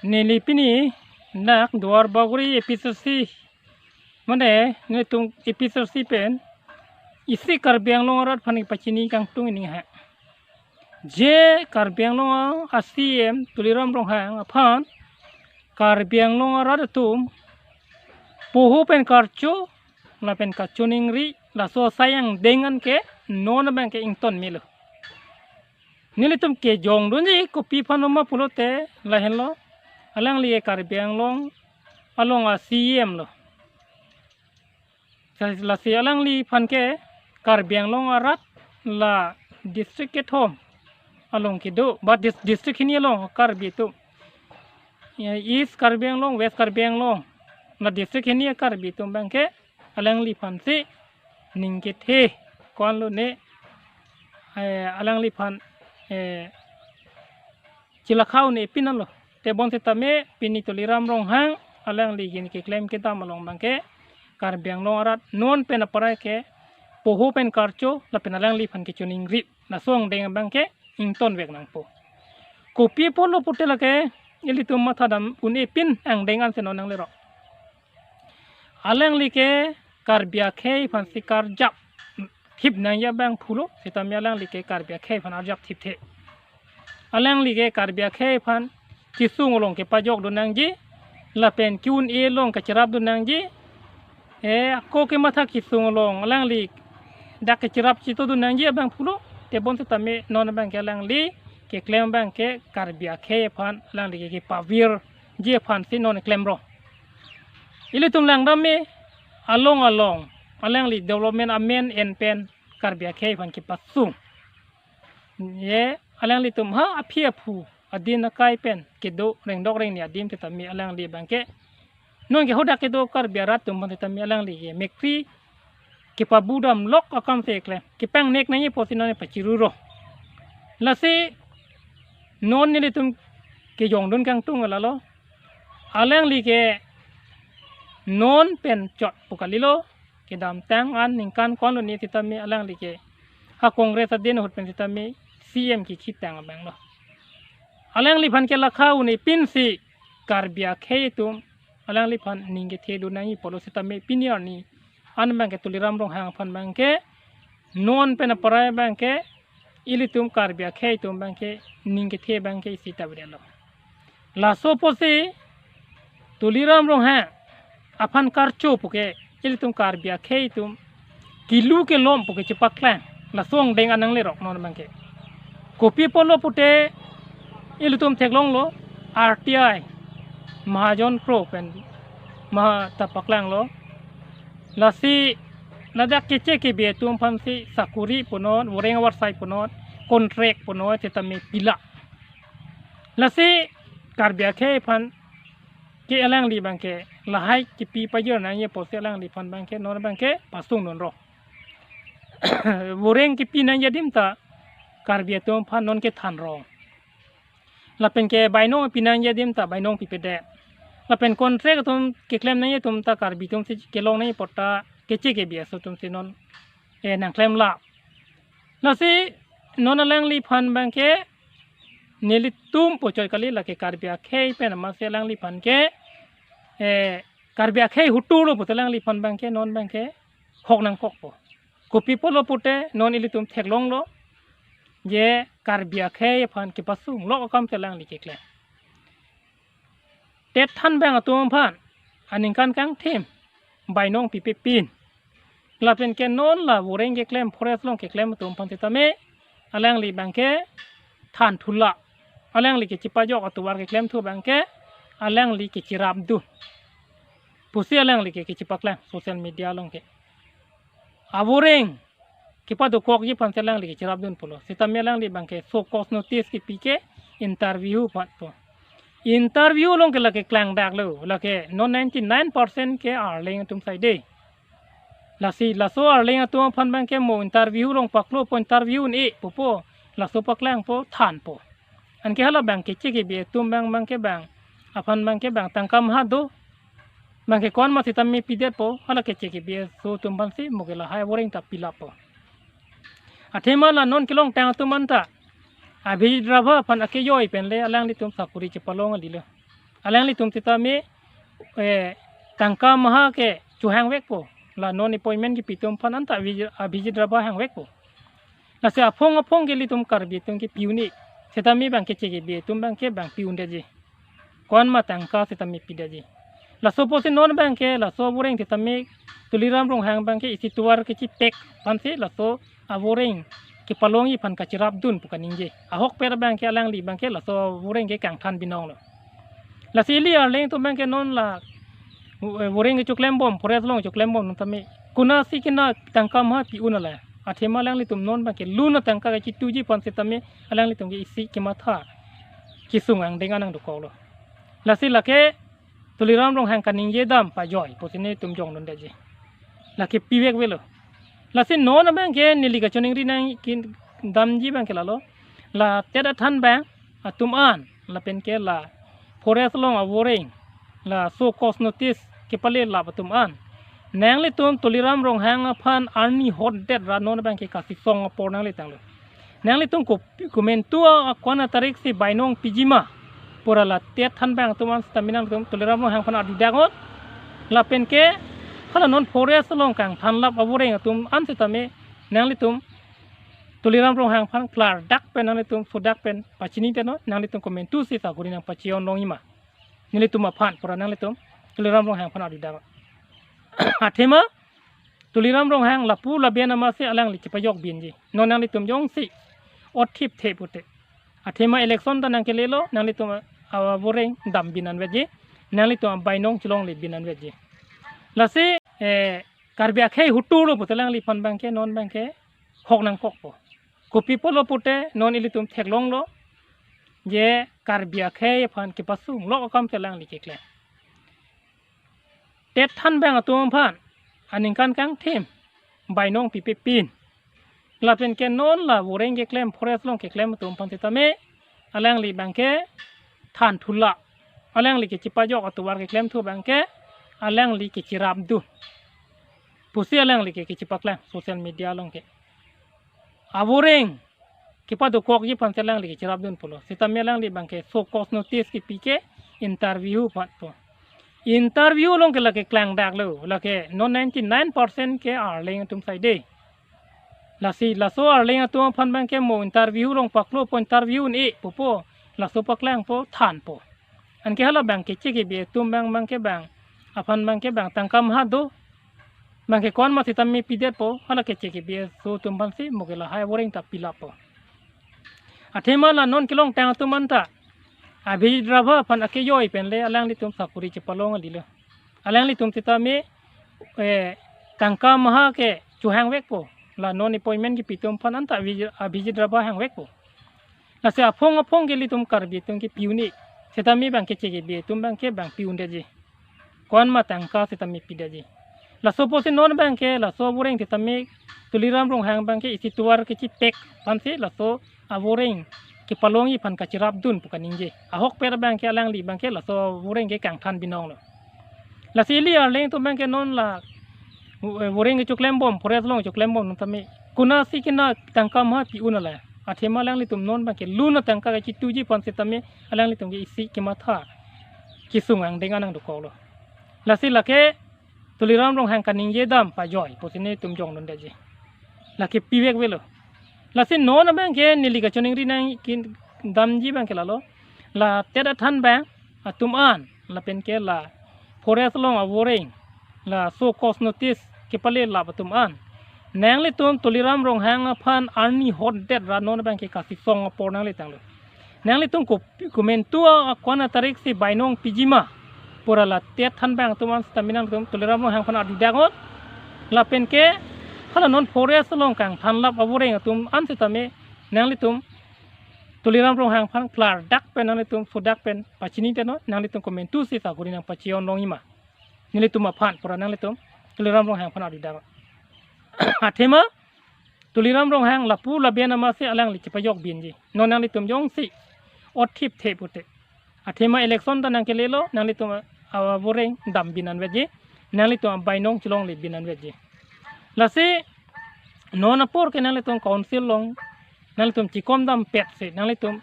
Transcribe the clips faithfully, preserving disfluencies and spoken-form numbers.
Neli pini dak Duar Bagori A P C C, mane netum A P C C pen isi Karbi Anglong arat aphan pachini kangtung ning ha. Je Karbi Anglong a C E M Tuliram Ronghang aphan Karbi Anglong arat atum poho pen karcho lapen kachoningri laso asai angdeng an ke non abang ke ington melo. Nelitum kejongdunji kopi aphan ma pulote lahenlo, alangli ke Karbi Anglong along a C E M lo. Lasi alangliphan ke Karbi Anglong arat la district kethom along kedo, ba dis-, district hini along Karbi atum, ya, East Karbi Anglong, West Karbi Anglong, la district hini Karbi atum abang ke alangliphan si ning kethe, ko-an lo ne, eh, alangliphan, eh, chelakha un-e pin anlo. Tebon setame pini Tuliram Ronghang alangli gin keklem kedam along abang ke Karbi Anglong arat non pen aparai ke poho pen karcho lapen alangliphan kechoningri laso angdeng abang ke ington vek nangpo. Kopi apotlo pute lake ilitum mathadam un-e pin angdeng ansi non nanglero. Alangli ke Karbi akhei aphan si karjap thip nangji abang pulo, setame alangli ke Karbi akhei aphan arjap thipthe. Alangli ke Karbi akhei aphan kesung along kepajokdun nangji lapen ke-un-e along kacherapdun nangji. Eh, ako kematha kesung along alangli dak kacherap chetodun nangji abang pulo. Tebon setame non abang ke alangli keklem abang ke Karbi akhei aphan alangli ke kepavirji aphan si non klemrong. Ilitum langdam me along along alangli development amen en pen Karbi akhei aphan kepasung. Ye alanglitum ha aphi aphu adin akai pen kedo rengdok rengni adim setame alangli abang ke non ke hadak kedo Karbi arat atum aphan setame alangli ke mekri kepabudam lok akam si keklem. Kepangnek nangji apotsi non pachiruro. Lasi non nelitum kejongdun kangtung lalo. Alangli ke non pen chot pu kalilo, kedamtang an ningkan ko-an lo ne setame alangli ke ha Congress adin ahut pen setame C E M kikhi tang abang lo. Alangliphan kelakha un-e pinsi Karbi akhei atum alangliphan ning kethedun nangji pulo setame pini arni an abang ke Tuliram Ronghang aphan abang ke non pen aparai abang ke ilitum Karbi akhei atum abang ke ning kethe abang ke isi ta bidalo. Laso apotsi Tuliram Ronghang aphan karcho puke ilitum Karbi akhei atum kilu kelom puke chepaklang, laso angdeng an nanglerok non abang ke. Kopi apotlo pute ilitum theklonglo, R T I Mahajon Kro pen ma ta paklanglo. Lasi ladak keche kebi atum aphan si sakuri punon, voreng avarsai punon, contract punon setame pila. Lasi Karbi akhei aphan ke alangli abang ke lahai kipi pajir nangji apotsi alangliphan abang ke non abang ke pasung non ro. Voreng kipi nangji adim ta Karbi atum aphan non kethan ro. Lapen ke bainong pi nangji adim ta bainong pipedet. Lapen contract atum keklem nangji atum ta Karbi atum si kelong nangji apot ta keche kebi aso atum si non, eh, nangklemla. Lasi non alangliphan abang ke nelitum pochoi kali, lake Karbi akhei pen amatsi alangliphan ke, eh, Karbi akhei hutu lo pute alangliphan abang ke non abang ke hok nangkokpo. Kopi apotlo pute non ilitum theklonglo je Karbi akhei aphan kepasung lok akam si alangli keklem. Tet than abang atum aphan aningkan kangthim bainong pipe pin. Lapen ke non la voreng keklem, forest along keklem atum aphan setame alangli abang ke than thula. Alangli kechepajok atovar keklemthu abang ke alangli kecherapdun pusi alangli ke kechepaklang social media along ke. Avoreng kepadokokji aphan si alangli kecherapdun pulo. Setame alangli abang ke show cause notice kipi ke interview aphan po. Interview along ke lake klangdaklo, lake non ninety nine percent ke Arleng atum side. Lasi laso Arleng atum aphan abang ke mo interview along paklopo, interview un-e pupo, laso paklangpo, thanpo. Anke hala abang keche kebi atum abang, abang ke abang aphan abang ke abang tangka maha do. Abang ke ko-an ma setame pidetpo, hala keche kebi aso atum aphan si mo ke lahai voreng ta pilappo. Athema la non kelongtang atum anta Abhijit Rabha aphan akejoi pen le alanglitum sakuri chepalong alilo. Alanglitum sitame, eh, tangka maha ke chohangvekpo. La non appointment kepi atum aphan anta Abhijit, Abhijit Rabha hangvekpo. Lasi aphong aphong ke ilitum Karbi atum ke pi un-e. Sitame bang keche kebi atum bang ke bang pi undetji. Ko-an ma tangka sitame pidetji. Laso pusi non bang ke, laso avoreng sitame Tuliram Ronghang bang ke isi tovar kechipek aphansi laso avoreng kepalongji aphan kachirapdun pu kaningje. Ahokpet bang ke alangli bang ke laso avoreng ke kangthan binong lo. Lasi ili arleng atum bang ke non la, eh, avoreng kechoklembom, forest along choklembom atum tame, konatsi kena tangka maha pi un ala. Athema alanglitum non bang ke lun atangka kachituji aphan sitame alanglitum ke isi kematha kesung angdeng anang dokok lo. Lasi lake Tuliram Ronghang kaningje dam pajoi pusi nelitum jongdundetji. Lake pivekvelo. Lasi non abang ke neli kachoningri nangkedamji bang ke lalo, la TET athanbang atum an, lapen ke la forest along avoreng, la show cause notice kepalelap atum an, nanglitum Tuliram Ronghang aphan arni hotdet ra non bang ke kasisong apor nanglitanglo. Nanglitum ko-, komantu a-, ko-an atariksi bainong piji ma pu ra la TET athanbang atum an sitame nanglitum Tuliram Ronghang aphan arjudak non. Lapen ke hala non forest along kangthanlap avoreng atum an sitame nanglitum Tuliram Ronghang aphan klardak pen nanglitum sudak pen pachinithe non, nanglitum komantu si sakori nangpache-on longji ma. Nelitum aphan pu ra nanglitum Tuliram Ronghang aphan arjudak. Athema Tuliram Ronghang lapu laben amatsi alangli chepajok binji. Non nanglitum jongsi othip the pute. Athema election ta nangkelelo, nanglitum a-, avoreng dam bin anvetji. Nanglitum abainong chelongle bin anvetji. Lasi, eh, Karbi akhei hutu lo pute alangliphan bang ke, non bang ke hok nangkokpo. Kopi pulo pute non ilitum theklonglo, je Karbi akhei aphan kepasung lok akam si alangli keklem. TET athanbang atum aphan aningkan kangthim bainong pipepin. Lapen ke non la avoreng keklem, forest along keklem atum aphan sitame alangli bang ke than thulap. Alangli kechepajok atovar keklemthu bang ke alangli kechirapdun pusi alangli ke kechepaklang social media along ke. Avoreng kepadokokji aphansi alangli kechirapdun pulo. Sitame alangli bang ke show cause notice kepi ke interview aphan pu. Interview along ke lake klangdaklo, lake non ninety-nine percent ke arleng atum side. Lasi laso arleng atum aphan bang ke mo interview along paklopo, interview un-e pupo, laso paklangpo, thanpo. Anke hala bang keche kebi atum bang, bang ke bang, aphan bang ke bang tangka maha do, bang ke ko-an ma sitame pidetpo, hala keche kebi aso atum aphansi mo ke lahai avoreng ta pilappo. Athema la non kelongtang atum anta Abhijit Rabha aphan akejoi pen le alanglitum sakori chepalong alilo. Alanglitum sitame, eh, tangka maha ke chohangvekpo. La non appointment kepi atum aphan anta Abhijit, Abhijit Rabha hangvekpo. Lasi aphong aphong ke ilitum Karbi atum ke pi un-e. Sitame bang keche kebi atum bang ke bang pi undetji. Ko-an ma tangka sitame pidetji. Laso pusi non bang ke, laso avoreng sitame Tuliram Ronghang bang ke isi tovar kechipek aphansi laso avoreng kepalongji aphan kachirapdun pu kaningje. Ahokpet bang ke alangli bang ke laso avoreng ke kangthan binong lo. Lasi ili arleng atum bang ke non la, eh, avoreng kechoklembom, forest along choklembom atum tame, konatsi kena tangka maha pi un ala. Athema alanglitum non bang ke lun atangka kachituji aphan sitame alanglitum ke isi kematha kesung angdeng anang dokok lo. Lasi lake Tuliram Ronghang kaningje dam pajoi pusi nelitum jongdundetji. Lake pivekvelo. Lasi non abang ke neli kachoningri nangkedamji bang ke lalo, la TET athanbang atum an, lapen ke la forest along avoreng, la show cause notice kepalelap atum an, nanglitum Tuliram Ronghang aphan arni hotdet ra non bang ke kasisong apor nanglitanglo. Nanglitum ko-, komantu a-, ko-an atariksi bainong piji ma pu ra la TET athanbang atum an sitame nanglitum Tuliram Ronghang aphan arjudak non. Lapen ke hala non forest along kangthanlap avoreng atum an sitame nanglitum Tuliram Ronghang aphan klardak pen nanglitum sudak pen pachinithe non, nanglitum komantu si sakori nangpache-on longji ma. Nelitum aphan pu ra nanglitum Tuliram Ronghang aphan arjudak. Athema Tuliram Ronghang lapu laben amatsi alangli chepajok binji. Non nanglitum jongsi othip the pute. Athema election ta nangkelelo, nanglitum a-, avoreng dam bin anvetji. Nanglitum abainong chelongle bin anvetji. Lasi non apor ke nanglitum council along nanglitum chikom dampetsi nanglitum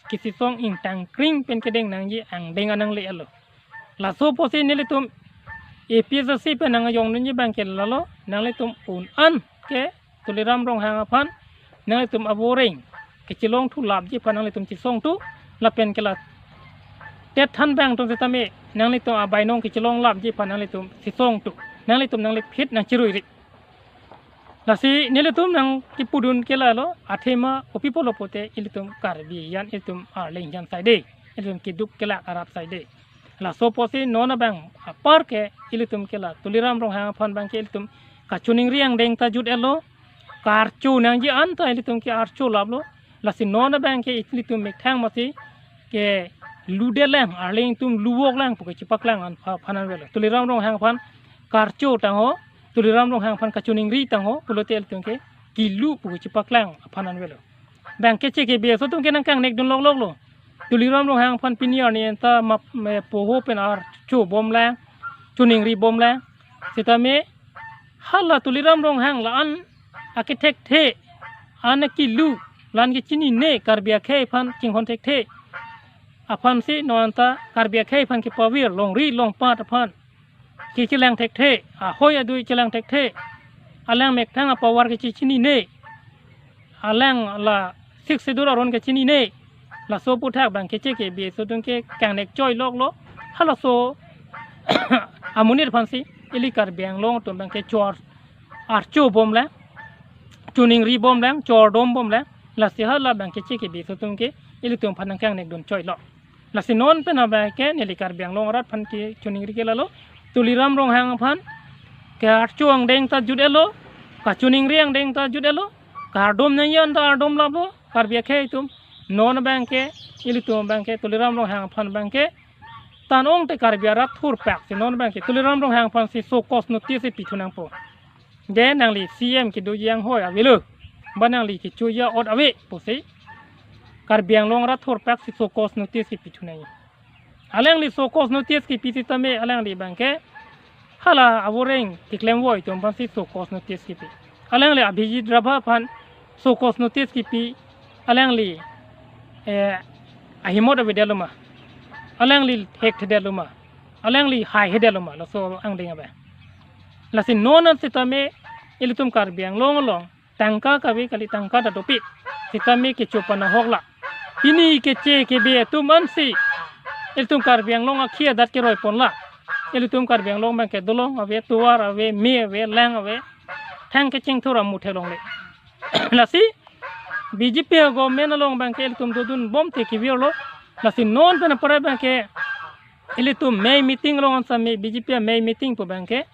kesisong ingtangkring pen kedeng nangji angdeng anang le alo. Laso apotsi nelitum A P H L C pen nang ayong nunji abang ke lalo, nanglitum un-an ke Tuliram Ronghang aphan nanglitum aboreng kechelong thu lapji aphan nanglitum chesong thu, lapen ke la tet than abang atum setame nanglitum abainong kechelong lapji aphan nanglitum chesong thu, nanglitum nangli phit nang cherui ri. Lasi nelitum nang kipudun ke lalo, athema kopi pulo pute ilitum Karbi an, ilitum Arleng an side, ilitum keduk kelak arat side. Laso apotsi non abang apar ke ilitum ke la Tuliram Ronghang aphan abang ke ilitum kachiningri angdeng ta jut elo, karcho nangji an ta ilitum ke archo laplo. Lasi non abang ke ilitum methang masi ke ludet lang, Arleng atum luvok lang pu kechepaklang an aphan an avelo. Tuliram Ronghang aphan karcho tangho, Tuliram Ronghang aphan kachiningri tangho pulote ilitum ke kilu pu kechepaklang aphan an avelo. Bang keche kebe aso atum ke nang kangnekdun loklok lo. Tuliram Ronghang aphan pini arni anta map me poho pen archo bom lang, chiningri bom lang. Setame hala Tuliram Ronghang la-an akethekthe, an akilu, la-an kechinine, Karbi akhei aphan chinghon thekthe aphansi non anta Karbi akhei aphan kepavir longri longpat aphan kechelang thekthe, ahoi adui chelang thekthe, alang methang apower kechechinine, alang la Sixth Schedule aron kechinine. Laso aphuthak bang keche kebe aso atum ke kangnek choi loklo. Halaso amonit aphansi ili Karbi Anglong atum bang ke chor archo bom lang, chiningri bom lang, chordom bom lang. Lasi hala bang keche kebe aso atum ke ilitum aphan nang kangnekdun choi lo. Lasi non pen abang ke neli Karbi Anglong arat aphan kachiningri ke lalo, Tuliram Ronghang aphan ke archo angdeng ta jut elo, kachiningri angdeng ta jut elo, kardom nangji an ta ardom laplo, Karbi akhei atum. Non abang ke ilitum abang ke Tuliram Ronghang aphan abang ke tan-ong te Karbi arat thurpak si non abang ke Tuliram Ronghang aphansi show cause notice pi thu nangpo. Je nangli C M kedo jang hoi avelo, ba nangli kecho ja ot ave pusi Karbi Anglong arat thurpak si show cause notice kipi thu nangji. Alangli show cause notice kipi setame alangli abang ke hala aboreng keklem voi atum aphansi show cause notice kipi. Alangli Abhijit Rabha aphan show cause notice kipi, alangli, eh, ahimot avedet lo ma, alangli hekthedet lo ma, alangli haihedet lo ma, laso angdeng abang. Lasi non an setame ilitum Karbi Anglong along tangka kave kali, tangka ta dopik. Setame kecho panahok la. Pini keche kebe atum ansi ilitum Karbi Anglong akhei adat keroi pon la. Ilitum Karbi Anglong abang ke dolong ave, tovar ave, me ave, lang ave, thang kechingthur amu theklongle. Lasi B J P government along abang ke ilitum dodun bom te kevirlo. Lasi non pen apara abang ke ilitum mei meeting along an setame B J P mei meeting pu abang ke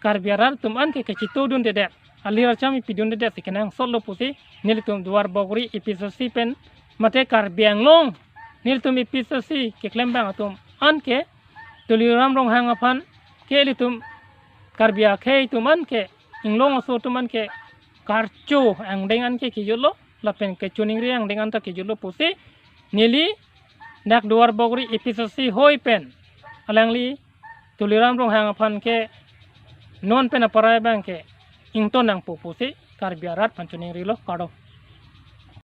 Karbi arat atum an ke kachetodundedet, alir acham ipidundedet si kenangsot lo pusi nelitum Duarbagori A P H L C pen mate Karbi Anglong nelitum A P H L C keklem abang atum an ke Tuliram Ronghang aphan ke ilitum Karbi akhei atum an ke, inglong aso atum an ke karcho angdeng an ke kejutlo, lapen kachiningri angdeng an ta kejutlo pusi neli dak Duarbagori A P H L C hoi pen alangli Tuliram Ronghang aphan ke non pen apara abang ke ington nangpo pusi Karbi arat aphan chiningrilo, kardom.